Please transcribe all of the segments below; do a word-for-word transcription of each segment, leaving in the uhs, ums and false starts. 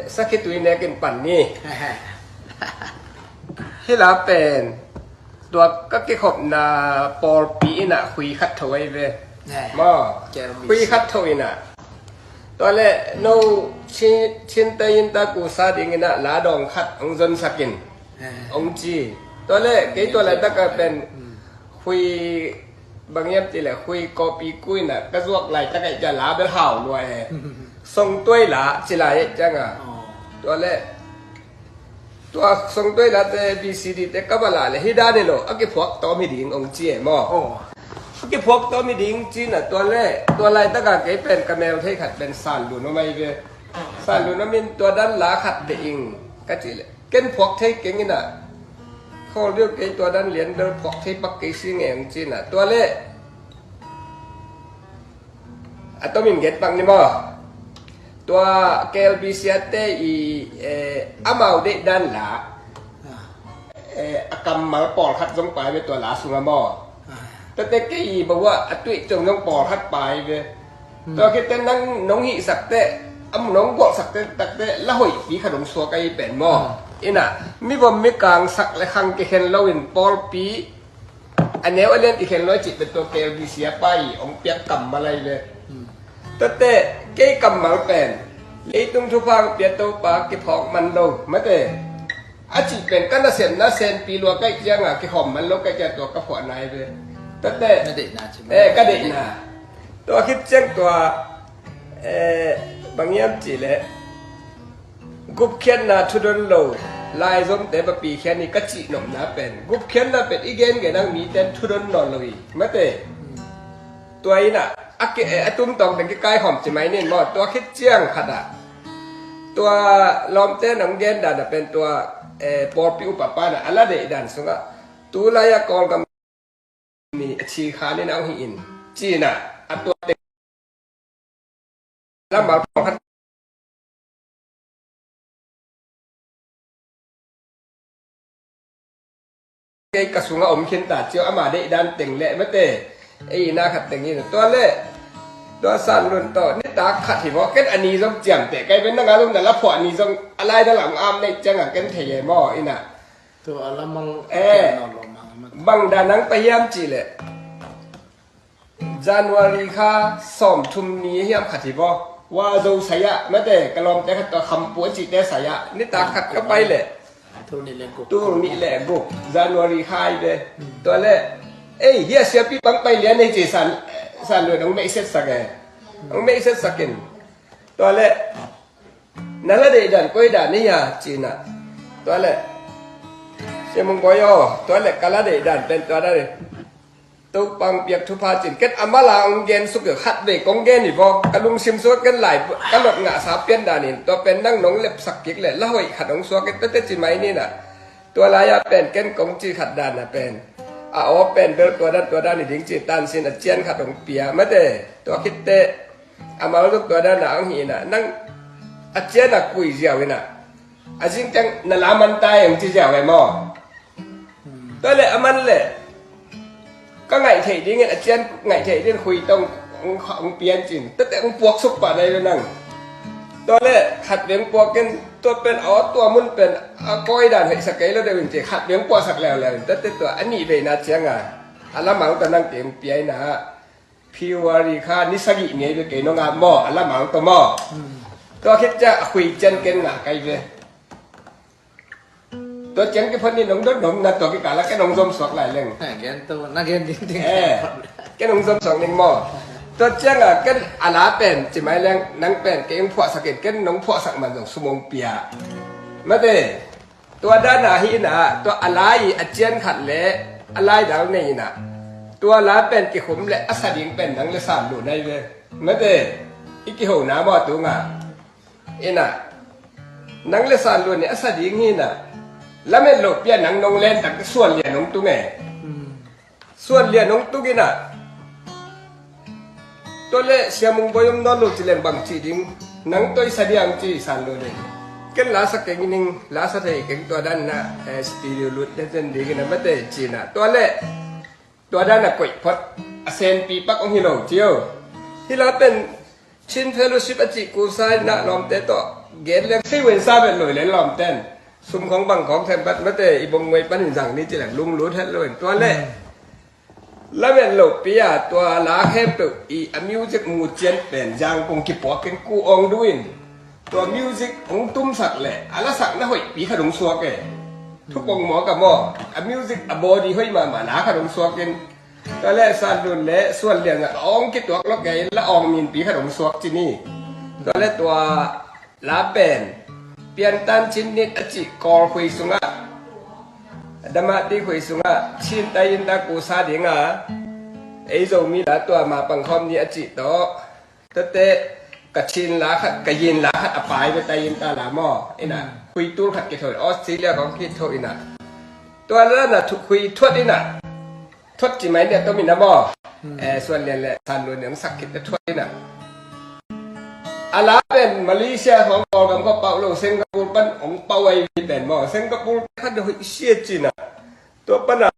Sakhitui nekin pan ni. Hih la pen tua ka kikhopna pawlpi in ah khui khat tho ahi ve. Maw, khui khat tho in ah, tua leh no Chin, Chin te in ta kusa ding in ah la dawng khat hong zonsak in, hong ci. Tua leh kei tua laitak ah pen khui, bang hiam cih leh khui kawpi khui in ah ka zuak laitak ah cia la bel hau lua e. Songtuai la ci lai e ciang a. Tua leh tua songtuai late B C D te ka va la leh hih dan hi lo, a kiphuak tawm hi ding hong ci e maw. A kiphuak tawm hi ding ci in ah, tua leh tua laitak ah kei pen ka mel thei khat pen San Lun om ahi ve. San Lun om in tua dan la khat deih ing ka cih leh, ken phuak thei keng in ah, khawl deuh kei tua dan lian bel phuak thei pak kei si nge hong ci in ah. Tua leh a tomin gen pak ni maw. Tua K L B C a te i, eh, amau deih dan la, eh, a kammal pawlkhat zong pai ve tua la sungah maw. Tuate kei i bawa a tuih cong zong pawlkhat pai ve. Tua khit teh nang nong hihsak teh, a nong gualhsak teh tak teh la hoihpi khat hong suak ahi pen maw. In ah mivom mikang, sak le khang kikhen lo in pawlpi a neu a lian kikhen lo cih pen tua K L B C a pai hong piak kammal ahi ve. Tuate kei kammal pen leitung thupha hong pia Topa kiphawk man lo mate, a cih pen ka nasepna senpi lua kaih ciang a kikhawm man lo kaih ciang tua ka phuahna ahi ve. Tuate ka deihna ci, eh, ka deihna. Tua khit ciang tua, eh, bang hiam cih leh gupkhiatna thudon lo laizomte va pikhia ni ka cih nopna pen, gupkhiatna pen i gengen ang mite in thudon nawn lo hi mate. Tua in ah a ki, eh, a tumtawng teng kikaikhawm ci mai nin maw. Tua khit ciang khat ah tua lawmte in hong gen dan ah pen tua, eh, pawlpi upa pa in ah a la deih dan sungah, tu lai-ah Kawlgam mi a ci kha ni na hong hi in, ci in ah a tua teng lammal pawlkhat kei ka sungah om khin ta ci o, ama deih dan teng leh mate. Ei na khat teng in tua leh tua San Lun tawh nitak khat hi maw, ken a ni zong ciamteh kai ven, na nga zong na la phuah ni zong a lai na lam am neih ciang a ken thei e maw. In ah tua a lamang, eh, bang dan ang pai hiam cih leh January kha sawmthum ni hiam khat hi vaw. Wa Zo saya mate, ka lawmte khat tua Khampu a cihte saya nitak khat ka pai leh tul nih le guk, tul nih le guk January kha hi ve. Tua leh ei, hia siapi pang pai lian ei ci San, San Lun hong message sak e. Hong message sak in tua leh na la deih dan koi dan hi a ci in ah. Tua leh Sia Mung Bawi aw, tua leh ka la deih dan pen tua dan hi. Topa hong piak thupha cin, ken a mala hong gen suk hi, khatvei kong gen hi vaw. Ka lungsim sungah ken lai ka lot ngahsa pian dan in, tua pen nang nong lepsak kik leh la hoih khat hong suak hi tete ci mai ni in ah. Tua lai-ah pen ken kong cih khat dan ah pen a aw pen bel tua dan tua dan hi ding ci tansin a cian khat hong pia mate. Tua khit teh a mal zong tua dan ah hong hi in ah, nang a cian a kui ziau in ah, a zing teng na la man ta e hong ci ziau e maw. Tua leh a man leh ka ngaih theih dingin, a cian ngaih theih dingin khui tawh hong, hong pian cin, tua teh hong puaksuk pah nai lo nang. Tua leh khatvei hong puak in, tua pen aw, tua mun pen a kawi dan hoihsak kei lo deuh in ci, khatvei hong puaksak leuleu in, tua teh tua a nihveina ciang a a lamang tawh nang teh hong pia in ah, February kha ni sagih ni ei ve kei nong ap maw, a lamang tawh maw. Tua khit ciang a khui cian ken ngah kai ve. Tua ciang kiphot ni nong dot nopna tua kikal ah ken hong zom suak lai leng. Eh, gen to, na gen ding ding. Eh, ken hong zom suak ning maw. Tua ciang a ken a la pen ci mai leng, nang pen kei hong phuahsak in, ken nong phuahsak man zong sum hong pia. Mate, tua dan a hi in ah, tua a la i a cian khat leh a laidal nei in ah, tua la pen kikhum leh a sa ding pen nang leh San Lun ahi ve. Mate, i kihona maw a tung ah. In ah, nang leh San Lun in a sa ding hi in ah, lamet loh pi a nang nong len tak suan lian hong tung e. Suan lian hong tung in ah, tua leh Sia Mung Bawi om nawn lo ci leng bang ci ding, nang tawh i sa diam ci San Lun in. Ken la sa keng ning, la sa thei keng tua dan in ah, eh, studio lut den den ding in ah mate ci in ah. Tua leh tua dan a koih phot, a senpi pak hong hi lo ci o. Hih la pen Chin Fellowship a cih kusa in ah lawmte tawh Gen leng sei wen sa vet lo i len lawm ten. Sum khong bang khong thempat mate i bong muai panin zang ni ci leng lunglut het lo in tua le. Lamet lopi a tua la khempeuh i a music mu cian pen zang kong kipuak in ku ong duin. Tua music ong tumsak le a lasak na hoihpi khat ong suak e. Thupong maw ka maw a music a body hoih mahmah la khat ong suak in. Tua le San Lun le Suan Lian a ong kituak lo kei la ong minpi khat ong suak ci ni. Tua le tua la pen Piantan Chin Nit a cih Kawl khui sungah, Damati khui sungah Chin tai in ta kusa dinga ei Zomi la tua ma pangkhawm ni a cih tawh. Tate ka Chin la khat ka yin la khat a pai ve tai in ta la maw ina khui tul khat kitho Australia kong kitho ina. Tua la na thu khui thuat ina. Thuat ci mai nia tomin a maw. Suan Lian le San Lun nia sak khit na thuat ina. A la pen Malaysia hong Kawlgam kho pauh lo Singapore pan hong pauh ai mi pen maw Singapore khat hoih sia cina. Tua pana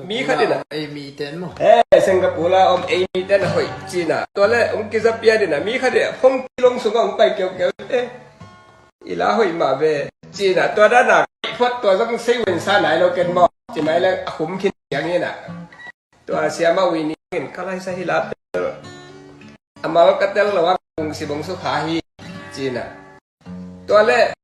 mi khat ina ei mi ten maw. Singapore la om ei mi ten hoih cina tua le hong kizapia dina mi khat ina hong kilong sunga hong pai keukeu e. I la hoih mah ve cina tua dana phot tua zong sei wen sa nai lo ken maw. Ci mai le a khum khin kiang ina. Tua siama ui ni in ka laisa hi la tel. Amal ka tel lo a kung si bong su kha hi cina. Tua le